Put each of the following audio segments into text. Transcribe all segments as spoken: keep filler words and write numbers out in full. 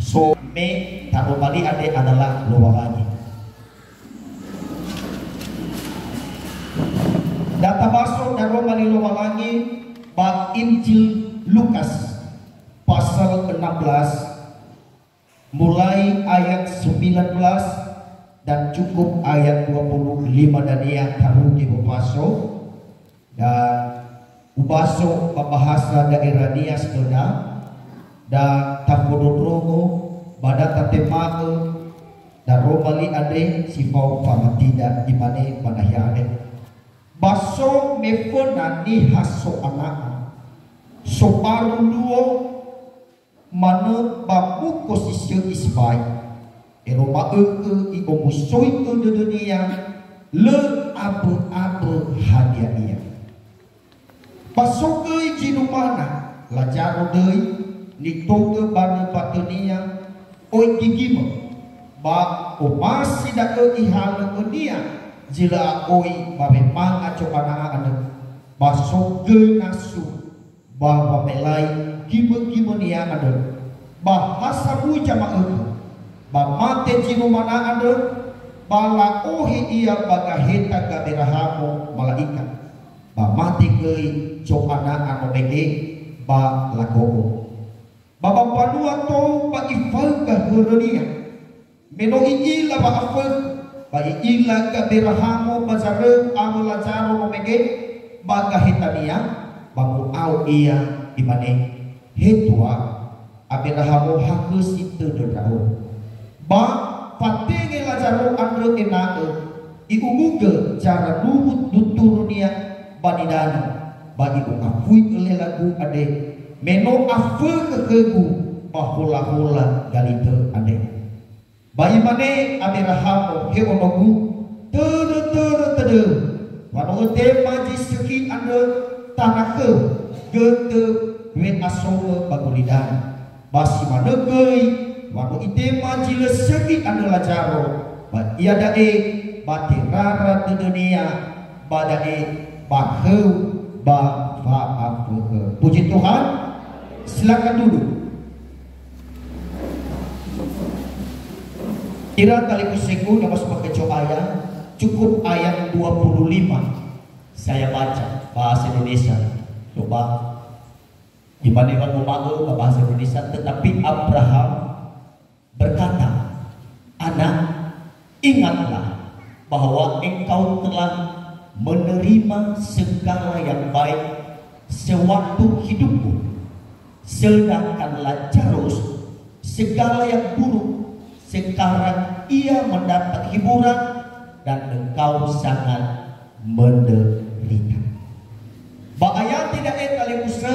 So me taroma li andre adalah Lowalangi. Da tabaso daroma li Lowalangi ba Injil Lukas pasal enam belas, mulai ayat sembilan belas dan cukup ayat dua puluh lima dania tarugi bobaso. Dan ubaso ba bahasa daerania sebenarnya, dan tafondrondrongo ba da tatema'ö daroma li andre si fao famatida, imane ba nahia andre. Ba so me föna niha so'ana'a, sobaru luo, manö ba muko si sökhi sibai. Ero ma'ökhö i'omusoi'ö dödönia, lö abö-abö hadia ia. Ba so göi zinumana, Lazaro döi, nitogö barö batönia, oi gigimö, ba omasi da'ö ihalö'önia zi lö a'oi ba wemanga zo'ana'a andrö, ba so göi nasu ba wamelai gimö-gimönia andrö, ba ha samui zama'ökhö, ba mate zinumana andrö, ba la'ohe ia ba gaheta Gaberahamo mala'ika, ba mate göi zo'ana'a no mege, ba lago'o. Ba ba mbanua tou ba ifaökha hörönia. Me no i'ila wa'afökhö, ba i'ila Gaberahamo ba zaröu awö Lazaro no mege ba gahetania, ba mu'ao ia, imane, "He Tuha, Aberahamo hakhösi tödö ndra'o. Ba fatenge Lazaro andrö ena'ö i'umugö zaranuwu duturunia ba nidanö, ba i'o'afui'ö lelagu andre, me no afökhö khögu ba hola-hola galidö andre." Ba imane Aberahamo, "He onogu, törö-törö tödöu, wa no ötema zi sökhi andrö tanö khöu, götö we'asogö ba gulidanö. Ba si manö göi, wa no itema zi lö sökhi andrö Lazaro, ba iada'e ba terara dödönia, ba da'e ba khöu ba fa'afökhö." Puji Tuhan. Silakan duduk. Ira talifusögu, nama supakai coba ya, cukup ayat dua puluh lima. Saya baca bahasa Indonesia. Coba. Imane wanguma'ö ba bahasa Indonesia, tetapi Abraham berkata, "Anak, ingatlah bahwa engkau telah menerima segala yang baik sewaktu hidupmu, sedangkan Lazarus, segala yang buruk, sekarang ia mendapat hiburan dan engkau sangat menderita." Ba ayat tidak, eh, talifusö,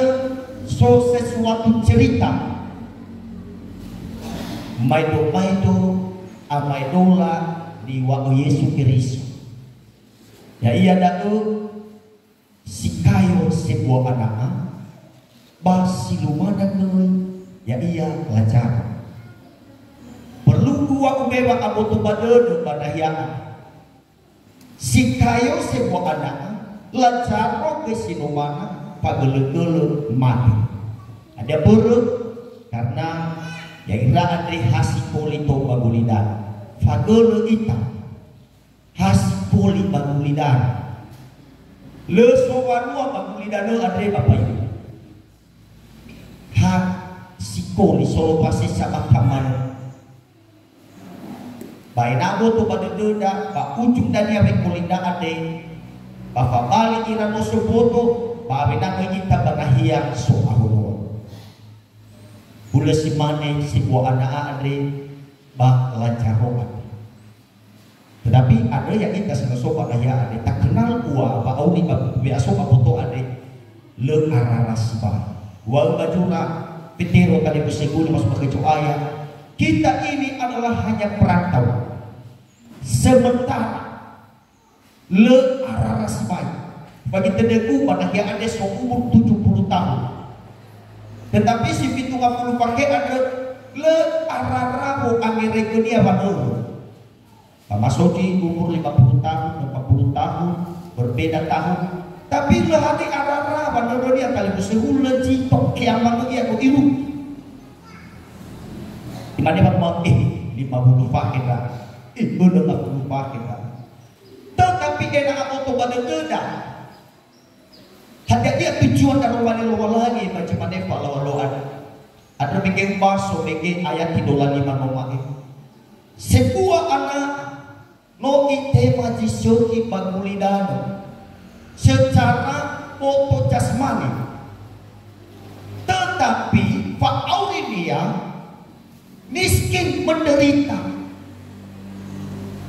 so sesuatu cerita. Maedo-maedo amaedola niŵa'ö Yesu Keriso. Ya'ia da'ö si kayo sebua ana'a, ba si lumana göi, ya'ia Lazaro. Perlu uŵa'ö me wa'aboto ba dödö ba nahia andre. Si kayo sebua ana'a, Lazaro göi si numana, fagölö-gölö mate. Hadia börö? Karena ya'ira andre ha sikoli tou ba gulidanö. Fagölö ita. Ha sikoli ba gulidanö. Lö so mbanua ba gulidanö andre, Bapak Ibu. Ha sikoli, solopase sama kamar. Ba ena'ö boto ba dödöda, ba ujung dania wekoli ndra'o andre, ba fabali ira noso boto, ba awena möi ita ba nahia so'aholoa. Hulö si mane sebua ana'a andre ba Lazaro andre. Tetapi andrö ya'ita si no so ba nahia andre, takenal ua wa'auri ba we'aso ba boto andre, lö arara sibai. Uŵa'ö ba zura Fetero, talifusögu, nama supakai coba ya, kita ini adalah hanya perantau sementara. Lö arara sibai. Bagi tödögu ba nahia andre seumur tujuh puluh tahun. Tetapi si fitu ngafulu fakhe andrö lö arara wo'angeregönia wanörö. Ba masoji umur lima puluh tahun, empat puluh tahun, berbeda tahun. Tapi lö hade arara wanörönia, talifusögu, lö zi toke amangö ia ko iru. Imane wa'uma, eh, lima puluh fakhe ndra. Eh, bölö ngafulu fakhe ndra. Tetapi ena'ö aboto ba dödöda. Hadia ia tujuan daroma li Lowalangi ba zi mane fa'alawalo andrö? Andrö mege ubaso, mege ayati dola lima no ma'e. Sebua ana no itema zi sökhi ba gulidanö secara boto jasmani. Tetapi fa'aurinia miskin, menderita.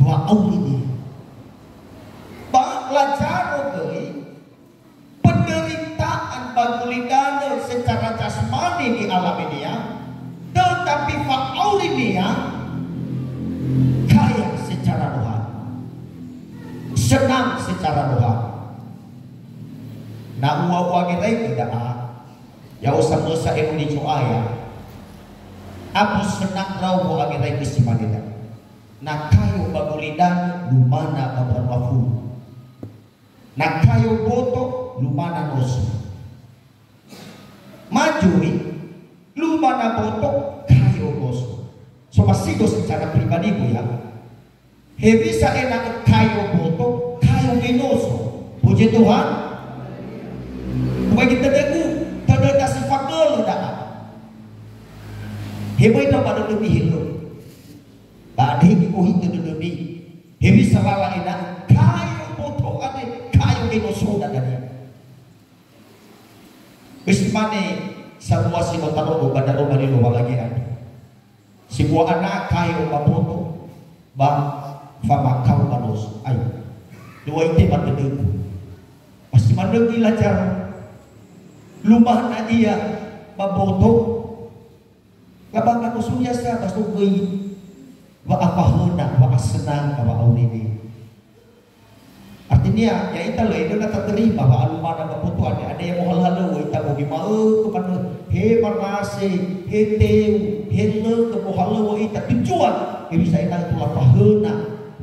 Fa'aurinia. Ba Lazaro göi penderitaan ba gulidanö secara jasmani ni'alaminia, tetapi fa'aurinia kaya secara rohani, senang secara rohani. Na ua-, u'agerai'ö da'a, ya'o samösa enoni Zo'aya, abu senang ndra'o wa'agerai'ö si mane da'a. Na kayo ba gulidanö, lumana ba mbanua fulu. Na kayo boto, lumana noso. Majui, lumana boto, kayo noso. So masido secara pribadigu ya. Hewisa ena'ö kayo boto, kayo genoso. Puji Tuhan. Ubai gitedegu, tededa si fagölö da'a. Hewoi na ba dödömi helö. Ba andre he gohitö dödömi. Hewisa lala ena'ö kayo boto andre, kayo genosoda dania. Böi si mane sambua si no tarodo ba daroma li Lowalangi andrö. Sebua ana kayo ba boto, ba famakao ba noso. Ai. Dua ite ba dödögu. Ba si manö göi Lazaro. Lumana ia ba boto. Labanga nosunia sa ba so göi wa'afahöna, wa'asenanga, wa'aurimi. Artinia, ya'ita lö enö na taterima wa'alumana ba boto andre, andre ya mohalöhalö ita bogi ma'ökhö manö, he marase, he teu, he lögö mohalöŵö ita tujuan, hewisa ena'ö tola fahöna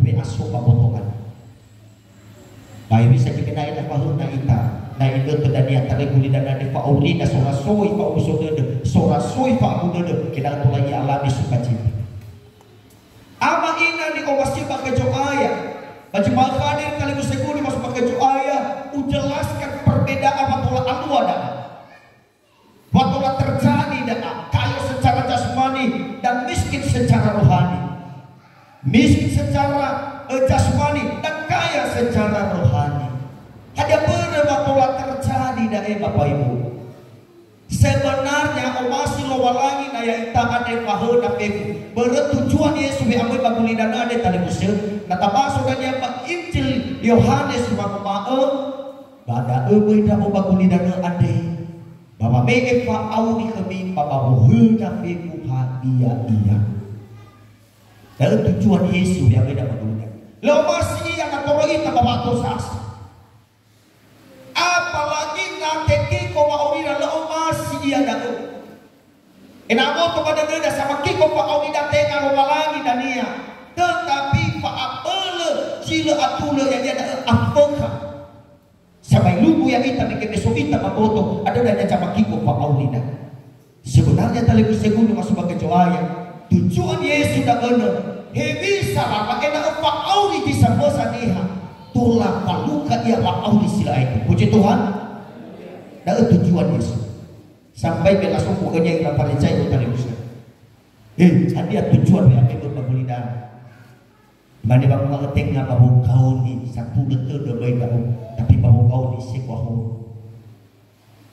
we'aso ba boto andre. Ba hewisa gimena ena fahöna ita, na inötö dania taregu lidanö andre fa'aurina sorasoi fa'omuso dödö, sorasoi fa'abu dödö, ena'ö tola i'alami sukacita. Ama ina ni'omasi'ö ba khö Zo'aya. Ba zi ma'ökhö andre talifusögu ni'omasi'ö ba khö Zo'aya, ujelaskan perbedaan wa tola alua da'a. Wa tola terjadi da'a, kayo secara jasmani dan miskin secara rohani. Miskin secara, eh, jasmani dan kaya secara rohani. Hadia börö wa tola terjadi da'e, Bapak Ibu? Sebenarnya omasi Lowalangi na ya'ita andre fahöna fefu. Börö tujuan Yesu we'amöi ba gulidanö andre talifusö, na tabaso dania ba Injil Yohanes wanguma'ö, ba da'ö möi ndra'o ba gulidanö andre, ba wame'e fa'auri khömi ba, ba wohöna fefu hadia ia. Da'ö tujuan Yesu we'amöi ndra'o ba gulidanö. Lö omasi ia na toröi ita ba wa'atosasa. Apalagi na tekiko wa'aurira, lö omasi ia da'ö. Ena'ö aboto ba dödöda samakiko fa'aurida tenga Lowalangi dania, tetapi fa'abölö zi lö atulö ya'ia da'ö afökha. Sabaelugu ya'ita mege me so ita ba boto, andrö dania zamakiko fa'aurida. Sebenarnya talifusögu ni'omasi'ö ba khö Zo'aya, tujuan Yesu da'ö nö, hewisa lala ena'ö fa'auri zi samösa niha, tola falukha ia wa'auri si lö aetu. Puji Tuhan. Da'ö tujuan Yesu. Sampai me lasofu khönia ira Farizai'ö talifusö. Eh, hadia tujuan we'amöi ba gulidanö? Imane wanguma'ö tenga ba wogaoni, satulö tödö möi ndra'o, tapi ba wogaoni sebua horö.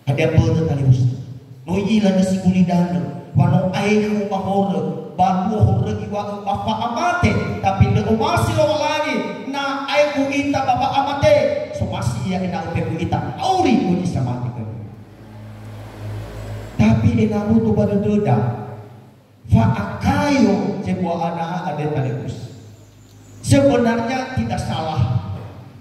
Hadia börö talifusö? No i'ila nösi gulidanö, wa no aekhu ba horö, ba luo horö iŵa'ö ba fa'amate, tapi lö omasi Lowalangi, na aekhu ita ba wa'amate, somasi ia ena'ö fefu ita auri khö zi samati khönia. Tapi ena'ö aboto ba dödöda, fa'akayo sebua ana andre talifusö. Sebenarnya tidak salah.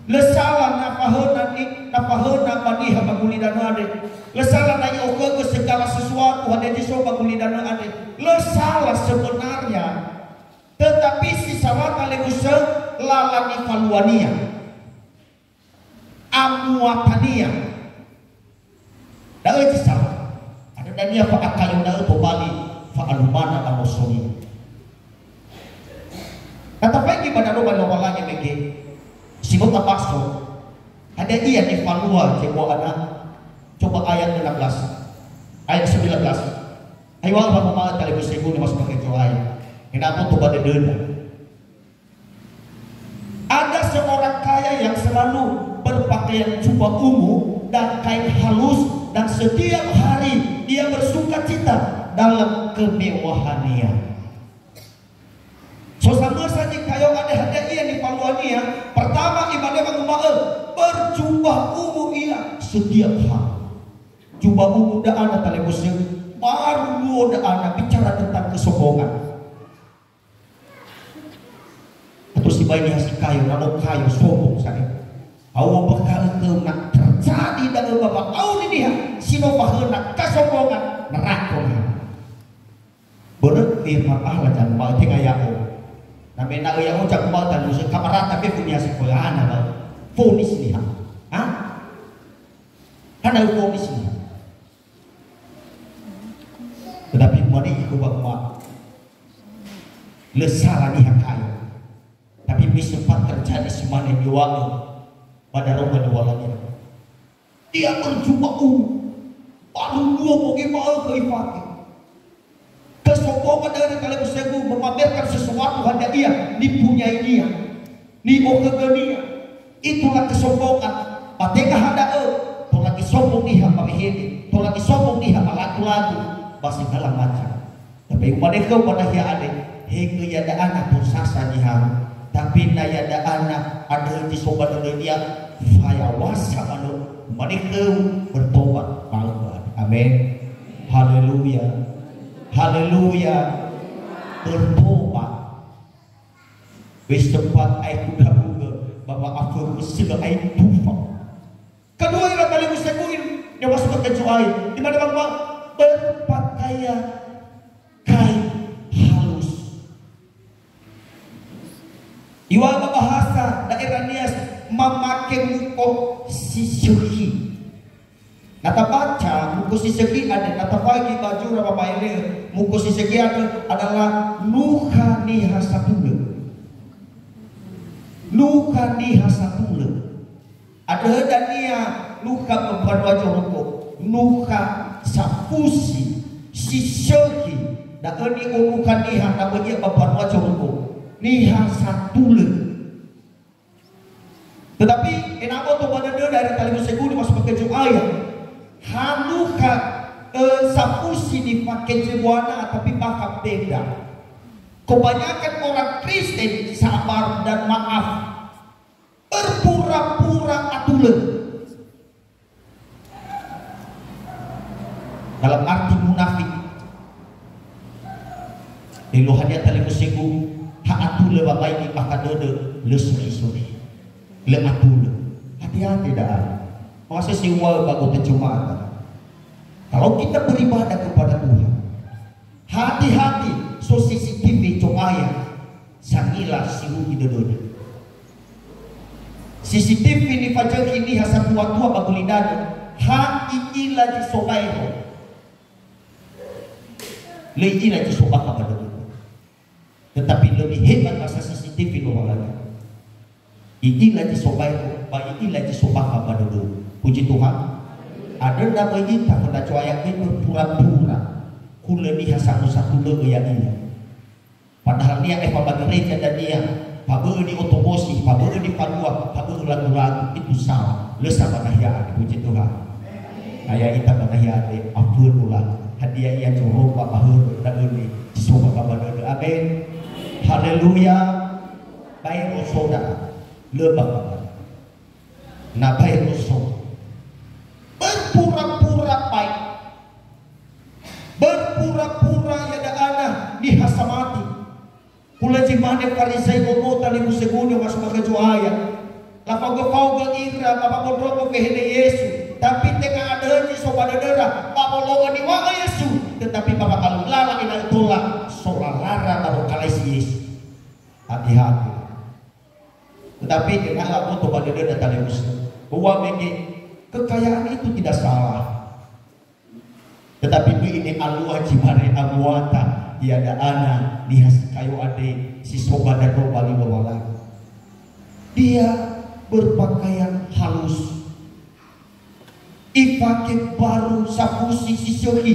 Lö sala na fahöna ni, na fahöna ba niha ba gulidanö andre. Lö sala na i'okhögö segala sesuatu hadia zi so ba gulidanö andre. Lö sala sebenarnya. Tetapi si sala talifusö lala nifaluania. Amuatania. Da'ö zi sala. Andrö dania fa'akayo da'ö tobali fa'alumana ba nosonia. Na tafaigi ba Daroma Lowalangi mege, si no tabaso, hadia ia nifalua Zeboana? Coba ayat enam belas, ayat sembilan belas. Ayo, apa pemaham tali musebu ni masuk pakai joai. Enam tu pada denda. Ada seorang kaya yang selalu berpakaian jubah ungu dan kain halus, dan setiap hari dia bersukacita dalam kemewahannya. So samösa zi kayo andre, hadia ia nifaluania? Pertama, imane wanguma'ö, berjubah ungu ia setiap hari. Jubah ungu da'a na talebusö, baru luo da'a na bicara tentang kesombongan. Atau sibai niha si kayo, na no kayo sombong sa'i. Au baka'ö khöu na terjadi da'ö ba wa'auri niha si no fahöna kesombongan, neraka niha. Börö Firman Allah, janguma'ö tenga ya'o. Na me na'ö ya'o janguma'ö talebusö, kamarata fefu niha si koya ana ba. Fonis niha. Ha? Hana fonis niha. Tetapi mani ikut bakma. Lö sala niha kayo. Tapi me sempat terjadi si mane niŵa'ö ba Daroma Lowalangi. Dia berjubah ungu. Baru luo moge ma'ökhö ifake. Kesombongan dari talebusegu memamerkan sesuatu hadia ia nipunyainia, ni'okhögönia. Itulah kesombongan. Ba tenga ha da'ö, tola gisombong niha ba wehede, tola gisombong niha ba lagu-lagu, ba segala macam. Tapi umane khöu ba nahia andre, he göi ya'aga na tosasa niha. Tapi na ya'aga na andrö zi so ba dödönia, fayawasa manö. Umane khöu, bertobat, ma'ökhö andre. Amin. Haleluya. Haleluya. Bertobat. Wis tepat ae kudra'ugö, ba wa'afökhö sölö ae tufa. Kedua, ira talebusegu, niŵa'ö ba Zo'aya. Di mana, Bang, Bang? Berpakaian kain halus. Iŵa'ö ba bahasa daerahnia, mamake muko si sökhi. Na tabaca muko si sökhi andre, na tafaigi ba zura wamaele'ö, muko si sökhi andre adalah nukha niha satulö. Nukha niha satulö. Andrö dania nukha ba mbanua zorugo, nukha safusi, si sökhi, da'ö ni'onukha niha na böi ia ba mbanua zorugo, niha satulö. Tetapi ena'ö to ba dödöda ira talebusegu niŵa'ö ba Zo'aya. Ha nukha, eh, safusi nifake Zo'aya, tapi bakha beda. Kebanyakan orang Kristen sabar dan maaf. Berpura-pura atulö. Dalam arti munafik. Eluahania talebusegu, ha atulö wamaigi bakha dödö, lö sori-sori. Lö atulö. Hati-hati da'a. Masa sewua'ö ba gota Jumat. Kalau kita beribadah kepada Tuhan, hati-hati, so C C T V Zo'aya, sangila si rugi dödöda. C C T V nifazökhi niha satua-tua ba gulidanö, ha i'ila zi so baero. Lö i'ila zi so bakha ba dödöda. Tetapi lebih hebat bahasa C C T V Lowalangi. I'ila zi so baero, ba i'ila zi so bakha ba dödö. Puji Tuhan. Andrö na möi ita, föna Zo'aya, göi berpura-pura. Hulö niha samu satulö ya'ia. Padahal niha aefa ba gereja dania, fabö'ö ni'otobosi, fabö'ö nifalua, fabö'ö lagu-lagu, itu salah. Lö sa ba nahia andre, puji Tuhan. Aya ita ba nahia andre, afönu la. Hadia ia zoromba ba hörö, da'ö ni, zi so bakha ba dödö. Amin. Haleluya. Baero so da'a. Lö bakha ba. Na baero so. Berpura-pura baik. Berpura-pura ya'ia niha samati. Hulö zi mane Farizai, bobo'ö talebusegu niŵa'ö ba Zo'aya. Lafaogö-faogö ira ba wa'ondrongo wehede Yesu. Tapi tenga andrö zi so ba dödöra, ba wolo'ö niŵa'ö Yesu. Tetapi ba wa'alu lala ena'ö tola, so lalara ba wokhalai si Yesu. Hati-hati. Tetapi ena'ö aboto ba dödöda talebusö. Bahwa mege, kekayaan itu tidak salah. Tetapi böi ne alua zi mare amuata, iada'a na niha si kayo andre si so ba ndra'o ba li Lowalangi. Dia berpakaian halus. Ifake baru safusi si sökhi.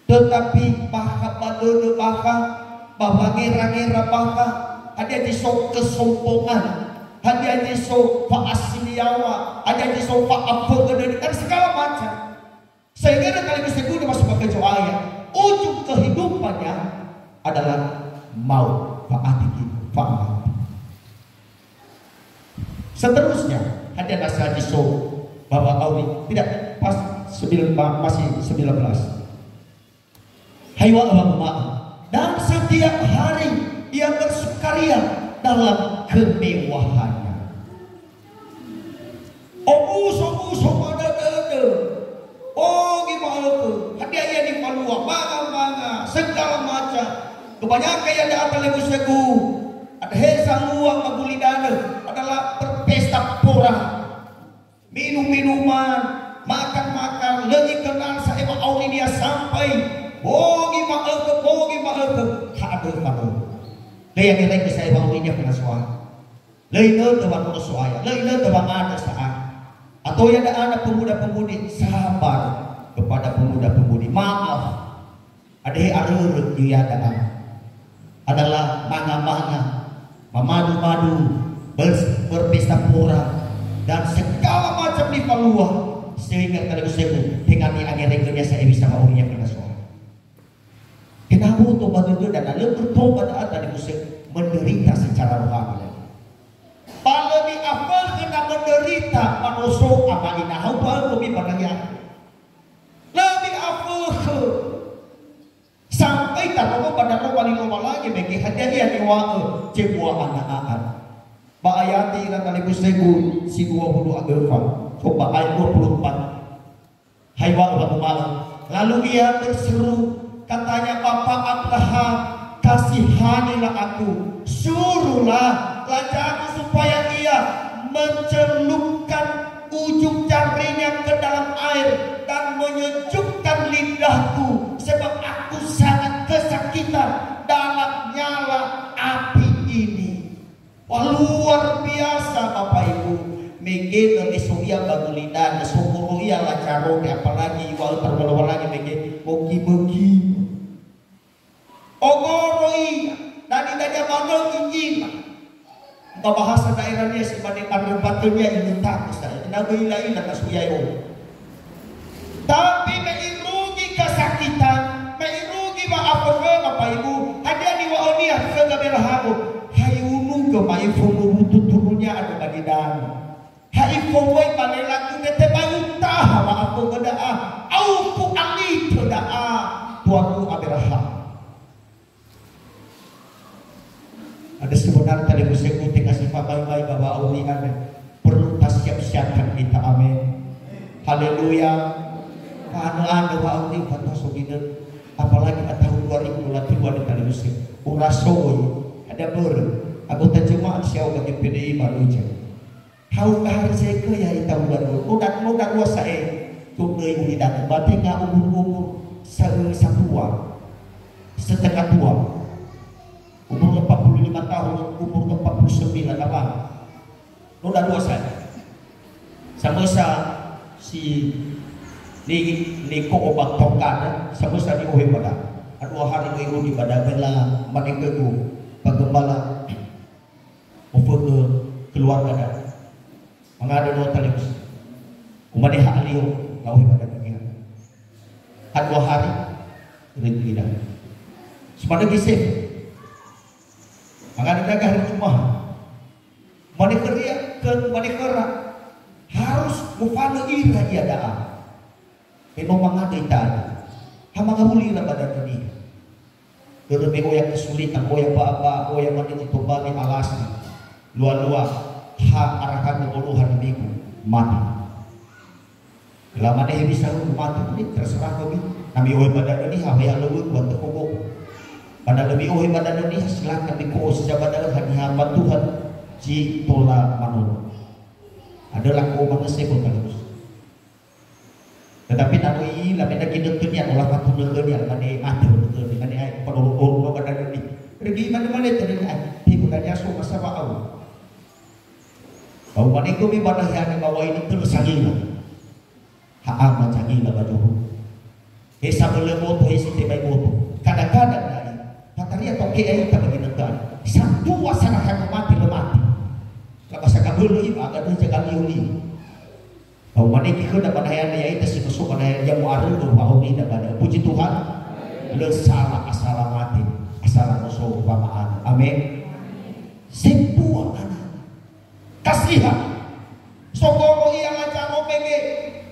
Tetapi bakha ba dödö bakha, ba wangera-ngera bakha, hadia zi so kesombongan, hadia zi so fa'asiliawa, hadia zi so fa'afökhö dödö, dan segala macam. Sehingga dia kali bisa guna masuk ke Zo'aya. Ujung kehidupannya adalah maut, fa'ati gitu, fa'ati. Seterusnya, hadia nasa zi so ba wa'auri, tidak pas sembilan, ma-, masih sembilan belas. Haiwa wanguma'ö. Dan setiap hari ia bersukaria dalam kemewahannya. Omuso-muso ba dödö. Bongi ma'ökhö. Hadia ia nifalua? Manga-manga, segala macam. Kebanyakan iada'a talebusegu. Ada he zalua ba gulidanö adalah berpesta pora. Minum-minuman, makan-makan, lö ikenal sa'ae wa'aurinia sampai bongi ma'ökhö, bongi ma'ökhö, ha andrö fano. Lö iangeraigö sa'ae wa'aurinia khö So'aya. Lö inötö wanono So'aya, lö inötö wangandrö sa'ae. Atau iada'a na pemuda-pemudi, sabar kepada pemuda-pemudi. Maaf. Ada he arörö iada'a. Adalah manga-manga, mamadu-madu, ber-, berpesta pora, dan segala macam nifalua, sehingga talebusegu tenga ni'angeraigönia sa'ae bisa wa'aurinia khö So'aya. Kena boto ba dödöda, na lö bertobat da'a talebusegu, menderita secara rohani lagi. Ba lö mi'afökhö na menderita manoso ama ina hau ba ökhömi ba nahia. Lö mi'afökhö. Sampai tarongo ba ndra'o ba li Lowalangi mege hadia ia niŵa'ö, "Jebua ana'a'an." Ba ayati ira talebusegu si dua puluh a öfa, coba ayat dua puluh empat. Haiwa wanguma'ö, lalu ia berseru, katanya, "Bapa Abraham, kasihanilah aku, suruhlah rajaku supaya ia mencelupkan ujung jarinya ke dalam air dan menyejukkan lidahku, sebab aku sangat kesakitan dalam nyala api ini." Wah, luar biasa, Bapak Ibu. Mege no me so ia ba gulidanö, sogoro ia lacaroke, apalagi iŵa'ö taroma Lowalangi mege, moki-moki. Ogoro ia, dadi-dadi manö i'ila. Ba bahasa daerahnia si mane, arö batönia inötagö sa'ae. Na böi la'ila na so ia ero. Tapi me irugi kesakitan, me irugi wa'afökhö, Bapak Ibu, hadia niŵa'önia khö Gaberahamo? Ha iunugö ma'ifu nurutu turunia andrö ba gidanö. Ha ifowai ba lelagu, tebai utaha wa'afökhö da'a, auku alitö da'a, tuagu Aberaham. Ada sebenarnya talebusegu tenga si fabai-bai ba wa'auri andre. Perlu tasiap-siapkan kita, amin. Haleluya. Fa'anö-anö wa'auri, fatoso ginö. Apalagi ba tahun dua ribu dua puluh dua ada talebusegu. Urasoi, ada börö. Anggota jemaat siau ba G P D I Maluja. Hau kahari sekö ya ita ular. Noda, noda dua sa'ae. Tu'öi ulidanö. Ba tenga umur-umur sa-, sapua. Setengah tua. Umur empat puluh lima tahun, umur empat puluh sembilan apa? Noda dua sa'ae. Samösa si ni, niko'o ba tongkana, samösa ni'ohe bada. Adua hari ngi'oni bada bela manekegu, bagaimana Mofökhö keluarga da'ö. Mangandrö no talebus. Umane ha alio, la'ohe ba da'ö niha. Ha dua hari, röi ida. Sumanö Gesef. Mangandrö daga hari Jumahat. Umane khöria, ke, umane khöra. Harus mofanö ira ia da'a. Me no mangandrö ita. Ha mangawuli ira ba da'ö niha. Börö me oya kesulitan, oya ba'aba'ö, oya mane zi tobali alasi. Lua-lua, ha arakha me bolo hari Minggu, mati. Lamane hewisa lu mati, ini terserah kami. Na mi'ohe ba da'ö niha, ha ya lulu, buat tekobo. Ba na lö mi'ohe ba da'ö niha, silakan miko'o saja ba da'ö, haniha ba Tuhan, zi tola manolong. Ada laku mangese kota lulus. Tetapi na no Ila mena ginötönia, no lafatunö khönia, mane mate wa'ötönia, mane ai, padoro-doro ba dania. Regi mane-mane tödönia ai, tibu dania so masa wa'au. Bau mane gomi ba dahia ne ba wai tödö sangila. Ha ama sangila ba doro. He sabölö boto, he si tebai boto. Kadang-kadang dai, fataria tau ke'ai ita ba ginötö. Satua sana hago mate lö mate. Laba sakabölö iba, aga döi jaga liu-liu. Ba umanege khöda ba dahea ya'ita si no so ba dahea, ya mu'arö'ö wa'aurida ba da'ö. Puji Tuhan. Lö sala asala mate, asala no so wama'anö. Amen. Sempua anana. Kasihan. Sogoro ia Lazaro mege.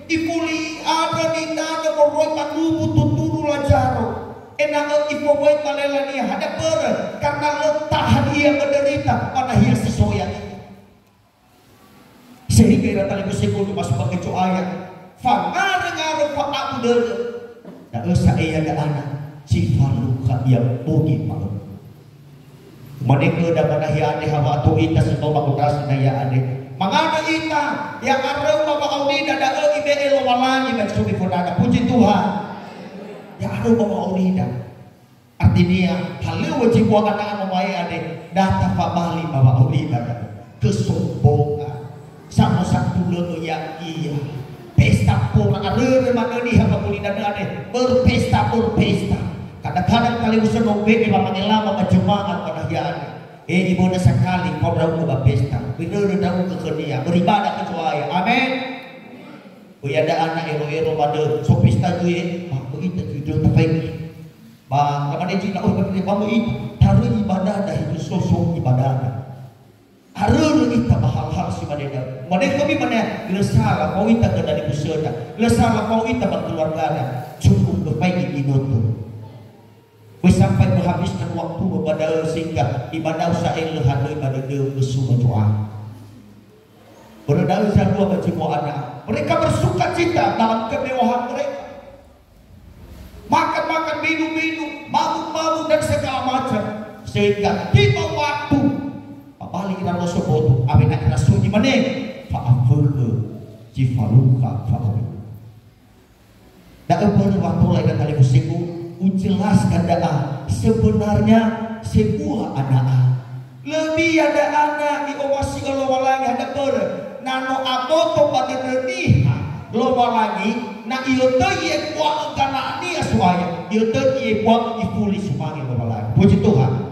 Ifuli andrö nidanö moroi ba nuwu tuturu Lazaro. Ena'ö ifowai ba lelania. Hadia börö? Karena lö tahan ia menderita ba nahia si so ya'ia. Sehingga ira talifusögu, masubaga Zo'aya, fangarö-ngarö fa'abu dödö. Da'ö sa'ae ya'ia ana, si falukha ia bogi ma'ökhö. Umane khöda ba nahia andre, ha wa'ato ita si no ba kota Sinai andre. Mangandrö ita, ya'aröu ba wa'aurida da'ö ibe'e Lowalangi ba sobi fondröda. Puji Tuhan. Ya'aröu ba wa'aurida. Artinia, halöŵö zi bua ana'a nomae andre, da tafabali ba wa'aurida. Kesombongan. Samo satulö ya'ia. Pesta pora, arörö manö niha ba gulidanö andre, berpesta, berpesta. Kadang-kadang talifusö no be'e wamangelama ba jemaat ba nahia andre. Eh, iböna sakali, fao ndra'ugö ba pesta. Irörö ndra'ugö khönia. Beribadah khö Zo'aya. Amen. Böi ada ana ero-ero manö, so pesta zui, eh, ba möi ita zui, zui tafaigi. Ba, lamane zina, oh, ba möi ita, taröi ibadada, hitu so, so ibadada. Arörö ita ba hal-hal si mane da'ö. Mane khömi mane, lö sala, fao ita khö dalifusöda. Lö sala, fao ita ba keluargada. Cukup öfaigi ginötö. Böi sampai menghabiskan waktu ba da'ö sehingga ibadah sa'ae lö hadöi ba dödöu, ösu ba Zo'aya. Börö da'ö zalua ba zi bua ana'a. Mereka bersukacita dalam kemewahan mereka. Makan-makan, minum-minum, mabuk-mabuk, dan segala macam. Sehingga tiba waktu, pabali ira no so boto, awena ira so imane, fa'afökhö zi falukha fa'auri. Da'ö börö wa tola ira talifusögu, ujelaskan da'a sebenarnya sebuah ana'a. Lebih ada ana i'omasi'ö Lowalangi, hadia börö? Na no aboto ba dödö niha Lowalangi, na i'otöi i'ebua'ö gana'ania So'aya, i'otöi i'ebua'ö ifuli sumange Lowalangi. Puji Tuhan.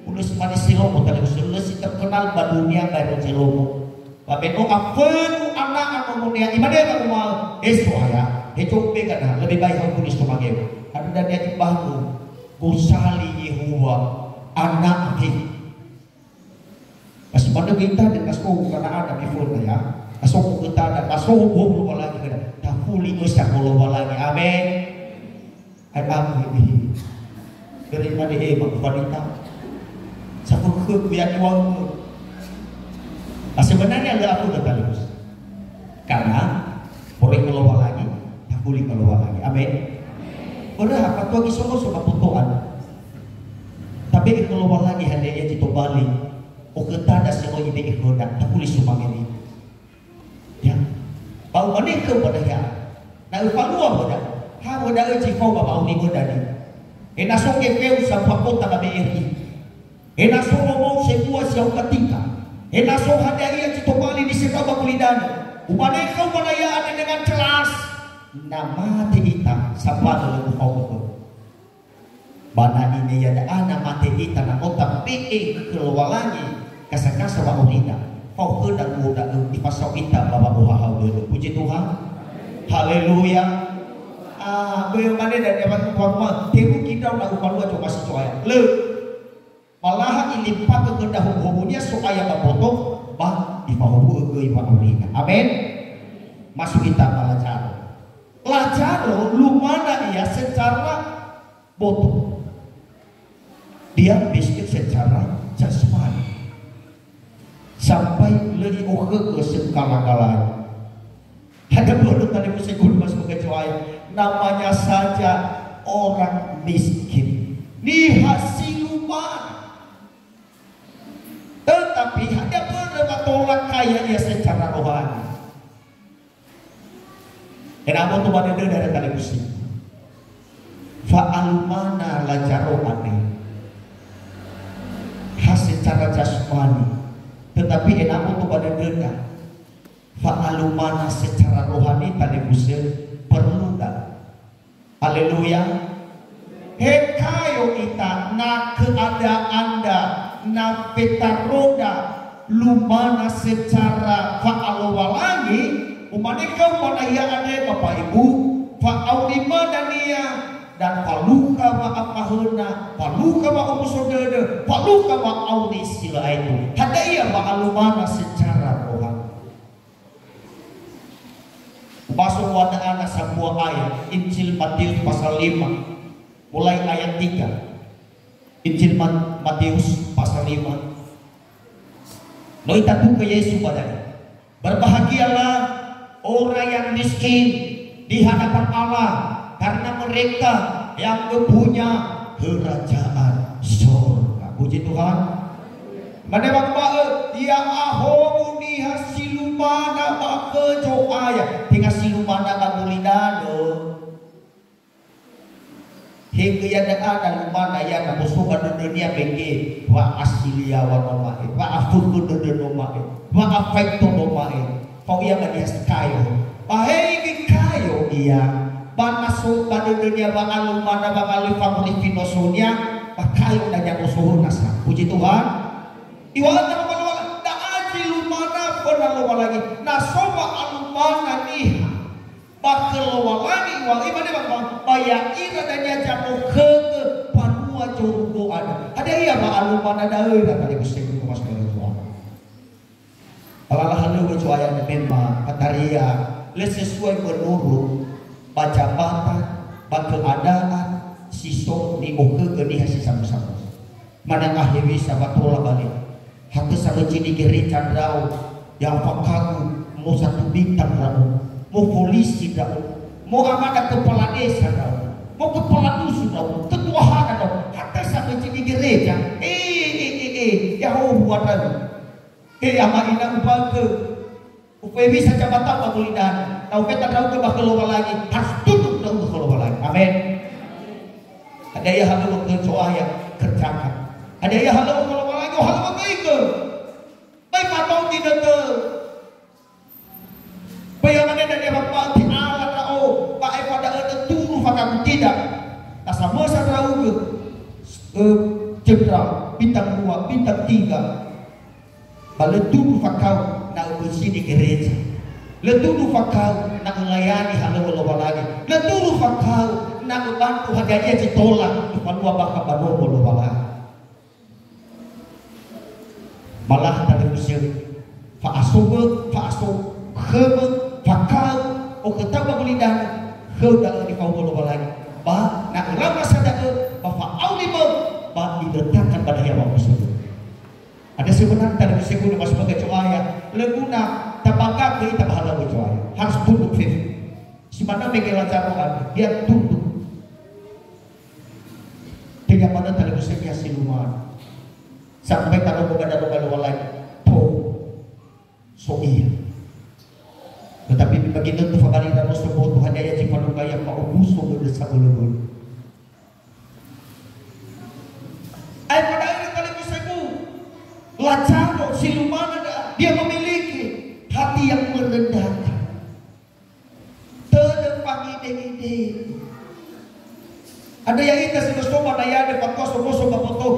Ulö si mane Selomo talifusö, lö si terkenal ba dunia baero Selomo. Ba me no afönu ana'a nomonia, imane ba uma'ö, "He So'aya, he cobe gana, lebih baik ha ufuli sumange." Hadia dania ibangun, gosali Yehowa ana'a he. Ba si manö göi ita, na so gana'ada miföna, ya. Na so götada, na so bohou Lowalangi göda. Tafuli ösa khö Lowalangi. Amen. Ai amu ini. Bere mane e, ma wanita. Safökhögu ya tuangku. Nah, sebenarnya lö aku udah talus. Karena orang Lowalangi, tafuli khö Lowalangi. Amen. Ora apa tuh kisongo sama potoan. Tapi kalau Lowalangi hadia ia zi tobali. Okhötada si no ibe'e khöda, tafuli sumange li. Ya. Ba umane khöu ba dahia, na öfalua wöda, ha wöda zi fao ba wa'auri wöda ni. He na so gefeu sambua kota ba B R I. He na so womou sebua si au katika. He na so hadia ia zi tobali nisegau ba gulidanö. Umane khöu ba dahia andre dengan jelas, na mate ita, sambua lö ufao khöu. Ba na ine ia da'a na mate ita na no tabe'e khö Lowalangi gasa-gasa wa'aurida, fao khöda luo da'ö ifasao ita ba wa'ohahau dödö. Puji Tuhan. Haleluya. Ah, böi mane dania wa-, wa-, wa-, terugi ndrao na ufalua zomasi Zo'aya. Lö. Malaha ilimpakö khöda howu-howunia So'aya ba boto, ba ifahowu'ö göi wa'aurida. Amen. Masuk ita ba Lazaro. Lazaro lumana ia secara boto. Dia miskin secara jasmani. Sampai lö i'okhökhö sekala-kalai. Hadia börö talifusögu, masubaga Zo'aya. Namanya saja orang miskin. Niha si lumana. Tetapi hadia börö wa tola kaya ia secara rohani. Ena'ö aboto ba dödöda, talifusögu. Fa'alumana Lazaro andre, ha secara jasmani, tetapi ena'ö aboto ba dödöda, fa'alumana secara rohani, talifusögu, perlu da. Haleluya. He kayo ita, na keadaanda, na fetaroda lumana secara fa'alowalangi, umane kaumana ia andre, Bapak Ibu, fa'aurima dania, dan falukha wa'afahöna, falukha wa'omuso dödö, falukha wa'auri si lö aetu. Hadia ia wa'alumana secara rohani? Ubaso wada ana sambua ayat, Injil Matius pasal lima, mulai ayat tiga. Injil Ma-, Matius pasal lima. No itatu khö Yesu ba da'e, "Berbahagialah orang yang miskin di hadapan Allah, karena mereka yang mempunyai kerajaan sorga." Puji Tuhan. Mane wanguma'ö, "Ya'ahowu niha si lumana ba khö Zo'aya." Tenga si lumana ba gulidanö. Hegö ia da'a na lumana ia na boso ba dödönia mege, wa'asiliawa no ma'e, wa'afökhö dödö no ma'e, wa'afaito no ma'e. Fao ia ba niha si kayo. Ba hegö kayo ia, ba na so ba dödönia wa'alumana, wa'alui fangorifi nosonia, ba kayo dania nosohö nasa. Puji Tuhan. Iŵa'ö khöra lowalangi, da'a zi lumana föna Lowalangi. Na so wa'alumana niha ba khö Lowalangi, iŵa'ö, imane ba, ba, ba ya'ira dania zamokhögö mbanua zorugo andrö. Hadia ia wa'alumana da'ö, ira talifusögu, Thomas Tuhan. Lala halöŵö Zo'aya memang kataria lö sesuai menurut ba jabatan, ba keadaan si so ni'okhögö niha si samusamu. Manang ahewisa ba tola bale. Hatö samöjini gereja ndra'o, ya fakagu mo satu bintang ndra'o, mo folisi ndra'o, mo amada kepala desa ndra'o, mo kepala dusun ndra'o, ketua hana ndra'o. Hatö samöjini gereja. Eh, eh, eh, eh, ya hohu ndra'o. He ama ina ubangkö, ufewisa jabatan ba gulidanö, na ufeta ndra'ugö ba khö Lowalangi, harus tunduk ndra'ugö khö Lowalangi. Amen. Hadia ia halöŵö khö Zo'aya, kerjakan. Hadia ia halöŵö khö Lowalangi, oh, halöŵö göigö. Böi fatongi dödö. Böi amane dania wama'ö te'ala ndra'o, ba aefa da'ö turu fakagu, tidak. Na samösa ndra'ugö, eh, jenderal, bintang dua, bintang tiga. Ba lö tunduk fakau na öbösini gereja. Lö tunduk fakau na ölayani halöŵö Lowalangi. Lö tunduk fakau na öbantu hadia ia zi tola öfalua bakha ba nomo Lowalangi. Malah talifusögu, fa'asobö, fa'asokhömö, fakau, okhötau ba gulidanö, khöu da'ö nifahuhuo Lowalangi. Ba na ölau nasa da'ö, ba fa'aulimö, ba ilötakan ba dahia wa'omuso dödö. Ada sebenarnya tadi bisa guna masuk ke Zo'aya, lö guna tabangga khö ita ba halöŵö Zo'aya. Harus tunduk fefu. Si manö mege Lazaro andrö, dia tunduk. Tenga manö talifusögu ia si lumana. Sampai tarogo ba daroma Lowalangi. Po. So ia. Tetapi bagi tentu fabali ramoso boto hadia ia zi falukha ia fa'omuso dödö sabölö-bölö. Aefa da'ö talifusögu, Lazaro si lumana da'a, dia memiliki hati yang merendahkan. Tödö fangide-ngide. Andrö ya'ita si no so ba naiadö fatua somoso ba mboto.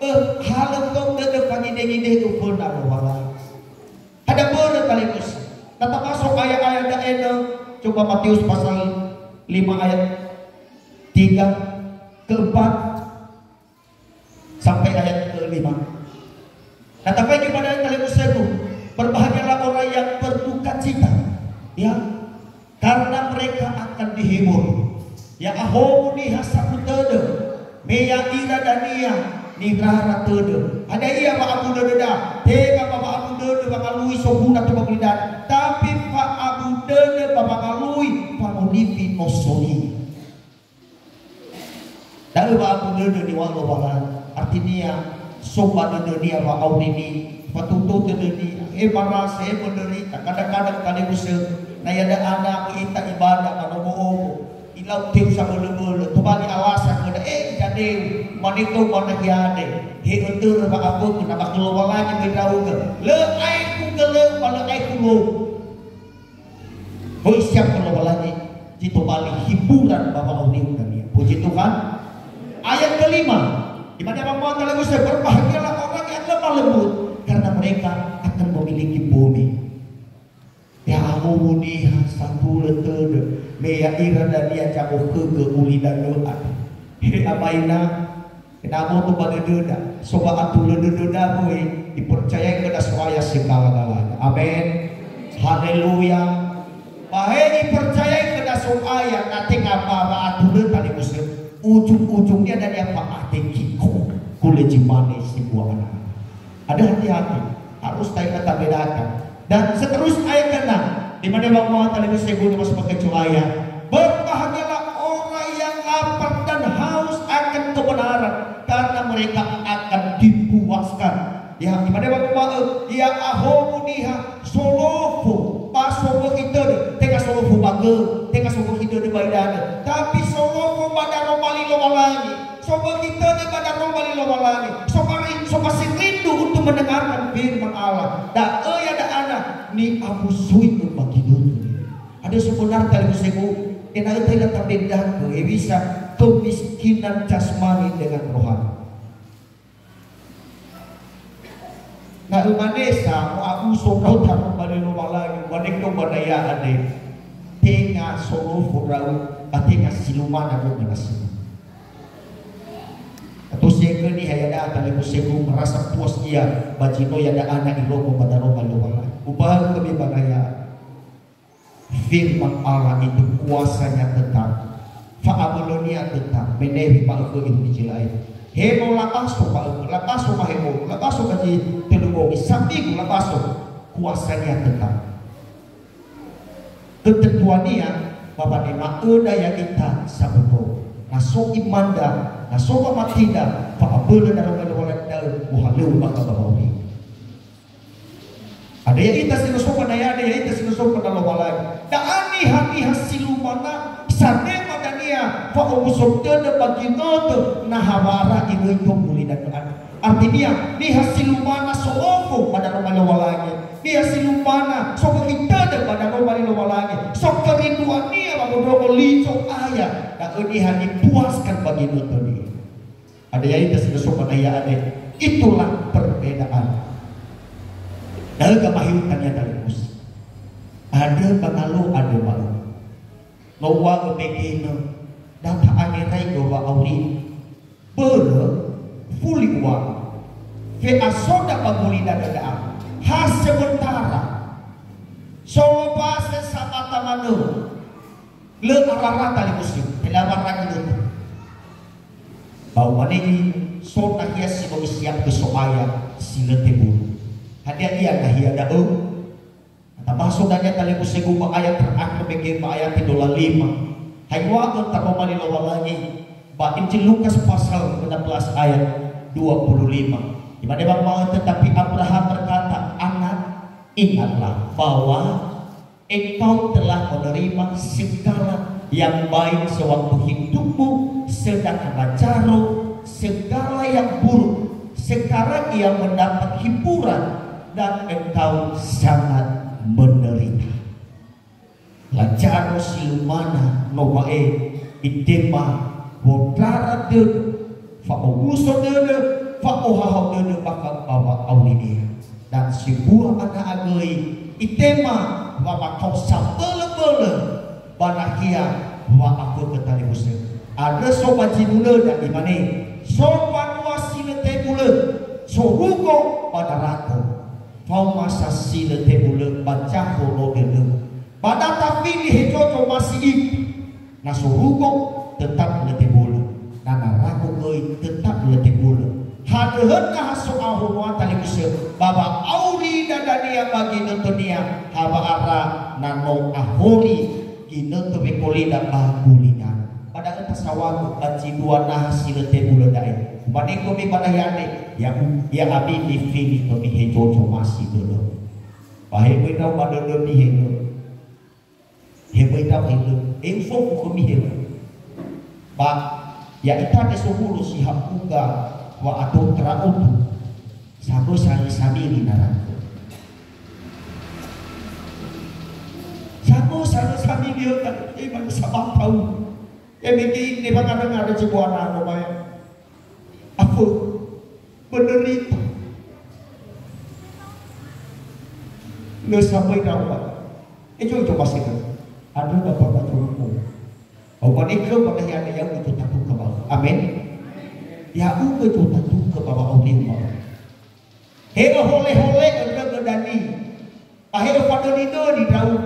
Eh, halö khöu tödö fangide-ngide föna Lowalangi. Hadia mbörö talifusögu? Na tabaso ayat-ayat da'e nö, coba Matius pasal lima ayat tiga, keempat, sampai ayat kelima. Na tafaigi ba da'e talifusögu, "Berbahagialah orang yang berduka cita, ya, karena mereka akan dihibur." Ya'ahowu niha sabu tödö, me ya'ira dania nirara tödö. Hadia ia wa'abu dödöda? Tenga ba wa'abu dödö wangalui soguna tua ba gulidanö, tapi fa'abu dödö ba wangalui fangorifi nosonia. Da'ö wa'abu dödö niŵa'ö Lowalangi, artinia so ba dödönia wa'aurimi, Fatutu dödönia, he marasa, he menderita, kadang-kadang talifusö, na iada'a na ita ibadah ba nomo-omo, ilau teu sabölö-bölö, tobali alasan khöda, eh, idadeu, mane khöu ba nahia andre, he ötörö wa'afögö, na ba khö Lowalangi möi ndra'ugö, lö aekhu gölöu, ba lö aekhu lou. Böi siap khö Lowalangi, zi tobali hiburan ba wa'auriu dania. Puji Tuhan. Ayat kelima. Di mana Bapa talifusö, "Berbahagialah orang yang lemah lembut, karena mereka akan memiliki bumi." Ya'ahowu niha satulö tödö, me ya'ira dania zamokhögö ulidanö andre. He amaina, Ena'ö aboto ba dödöda, so wa'atulö dödöda möi, ipercayai khöda So'aya segala-galanya. Amen. Haleluya. Ba he ipercayai khöda So'aya, na tenga ba wa'atulö talifusö, ujung-ujungnya dania fa'ate kiko, kulejimane si bua ana. Ada hati-hati, harus taingat tabedakan. Dan seterusnya ayat keenam, di mana Bapa talifusö guna masuk pakai So'aya. Berbahagialah orang yang lapar dan haus akan kebenaran, karena mereka akan dipuaskan. Ya, di mana Bapa, ya'ahowu niha solofo, ba sowökhi tödö, tenga solofo ba gö, tenga sowökhi tödö ba idanö, tapi solofo ba daroma li Lowalangi. Sowökhi tödö ba daroma li Lowalangi. Sofari-, sofasi rindu untuk mendengarkan firman Allah. Da'ö ya'ia da'ana ni'amusui'ö ba ginõtö. Ada sebenarnya talifusögu, ena'ö taila tabedakö, hewisa kemiskinan jasmani dengan rohani. Na ömane sa, mo'abuso ndra'o daroma li Lowalangi, uwane khöu ba daya andre, tenga solofo ndra'o, ba tenga si lumana ndra'o ba nasi. Ato segöni ha ya'ia talifusögu merasa puas ia ba zi no ya'ia da'ana irongo ba daroma li Lowalangi. Ubakhö khömi ba daya. Firman Allah itu kuasanya tetap, fa'abölönia tetap, menewi ba ökhö irugi zi lain. Hemo labaso ba ökhö, labaso ba hemo, labaso ba zi tölu bongi, samigu labaso, kuasanya tetap. Ketentuania, ba wanema'öda ya'ita saboto. Na so imanda, na so wamatinda, fa'abölö daroma li Lowalangi da'ö, mohalöŵö bakha ba wa'auri. Ada ya'ita si no so ba na ya'ia, ada ya'ita si no so ba na Lowalangi. Da'a niha-niha si lumana, sanema dania fa'omuso tödö ba ginõtö na ha wa'ara iröi tou ulidanö andre. Artinia, niha si lumana solofo ba daroma li Lowalangi. Niha si lumana sowökhi tödö ba daroma li Lowalangi. So kerinduannia wamondrongo li So'aya, da'ö niha nipuaskan ba ginõtönia. Ada ya'ita si no so ba na ya'ia andre. Itulah perbedaan. Da'ö gamahiu tania talifusö. Andrö ba na lo andrö ba'ö. No uŵa'ö mege nö, da ta'angerai gö wa'auri. Börö, fuli uŵa'ö. Fe'asoda ba gulidanö da'a. Ha sementara. Solombase samata manö. Lö arara talifusö, pelawa ragi lö. Ba umane ino, so nahia si no isiap khö So'aya si lö tebulö. Hadia ia nahia da'ö? Tabaso dania talifusögu ba ayat terakhir mege ba ayat dua puluh lima. Haiŵa'ö daroma li Lowalangi ba Injil Lukas pasal enam belas ayat dua puluh lima. Di mana Bapa, tetapi Abraham berkata, "Anak, ingatlah bahwa engkau telah menerima segala yang baik sewaktu hidupmu, sedangkan Lazaro segala yang buruk. Sekarang ia mendapat hiburan dan engkau sangat menderita." Lazaro si lumana no ba'e itema wondrara dödö, fa'omuso dödö, fa'ohahau dödö bakha ba wa'aurinia. Dan sebua ana agöi itema wamakao sabölö-bölö ba nahia wa'afökhö talifusö. Andrö so ba zinunöda imane, so mbanua si lö tebulö, so rugo ba narago. Faoma sa si lö tebulö ba zahonö dödö. Ba da tafili hezo zomasi ita. Na so rugo, tetap lö tebulö. Na narago göi, tetap lö tebulö. Hadöhöna ha so ahonoa talifusö, ba wa'auri dadania ba ginötönia, ha wa'ara na no ahori ginötö wekolida ba gulida. Ba da'ö tasaŵa'ö ba zi dua naha si lö tebulö da'e. Umane khömi ba nahia andre, ya, ya ami mifili khömi he zozo masi dödö. Ba he möi ndra'o ba dödömi he lö. He möi ndra'o he lö. E ufofu khömi he lö. Ba ya ita te sowulo si ha'uga wa'ato ndra'odo. Samösa samili narako. Samösa samili öta, e, mana sabantau. E mege ine ba ngada-ngada zi buana no ba ya. Afö, menderita. Lö samöi ndra'o ba. Ejo-ejo masege. Andrö ba pamaturungu. Au ba nekö ba nahia ne ya'ugö zotatukö ba. Amen. Ya'ugö zotatukö ba wa'aurima. He öhole-hole öndrögö dania. Ba he öfadöni-döni ndra'o.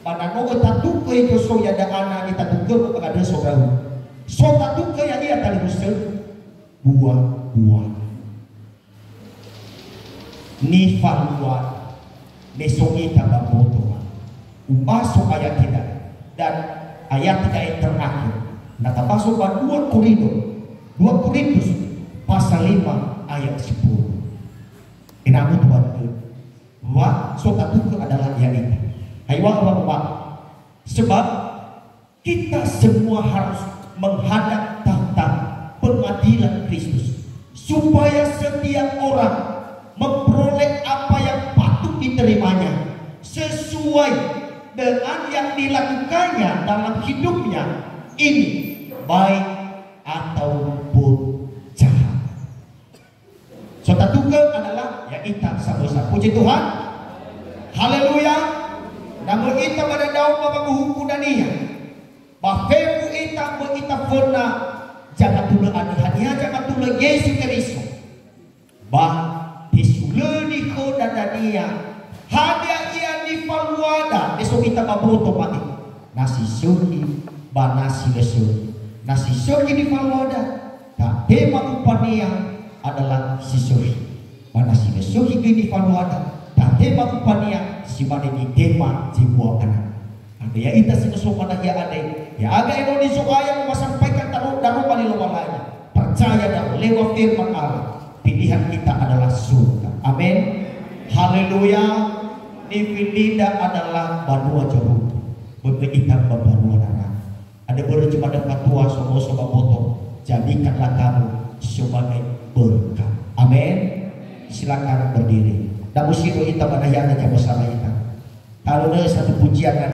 Ba na no ötatukö ejo so ya'ia da'ana nitatukö ba gadö so ndra'o. So tatukö ya'ia talifusö. Bua-bua. Nifalua me so ita ba mboto. Ubaso ayat tidak dan ayat tidak yang terakhir. Na tabaso ba dua Korinto, dua Korintus pasal lima ayat sepuluh. Ena'ö tuan wa so tatukö adalah ya ita. Hai wa wa wa. Sebab kita semua harus menghadap tahta pengadilan Kristus, supaya setiap orang memperoleh apa yang patut diterimanya sesuai dengan yang dilakukannya dalam hidupnya ini, baik ataupun jahat. So tatukö adalah ya ita samösa. Puji Tuhan. Haleluya. Na möi ita ba da'ö ba wanguhuku dania. Ba fefu ita möi ita föna zamatulö andrö. Haniha zamatulö? Yesu Keriso. Ba tesulöni khöda dania. Hadia ia nifaluada, me so ita ba mboto ma'e. Na si sökhi, ba na si lö sökhi. Na si sökhi nifaluada, tatema upania adalah si sökhi. Ba na si lö sökhi göi nifaluada, tatema upania si mane nitema zi buangana. Andrö ya'ita si no so ba nahia andre, ya'aga enoni Zo'aya mamasampaikan taro-, daroma li Lowalangi. Percaya ndra'o lewat firman Allah, pilihan kita adalah surga. Amin. Haleluya. Nifilinda adalah banua zorugo. Böi ita ba banua neraka. Ada börö cuma ada patua so-, so ba mboto. Jadikanlah kamu sebagai berkat. Amin. Silakan berdiri. Damu sido ita ba nahia andre, jama sara ita. Kalau ada satu pujian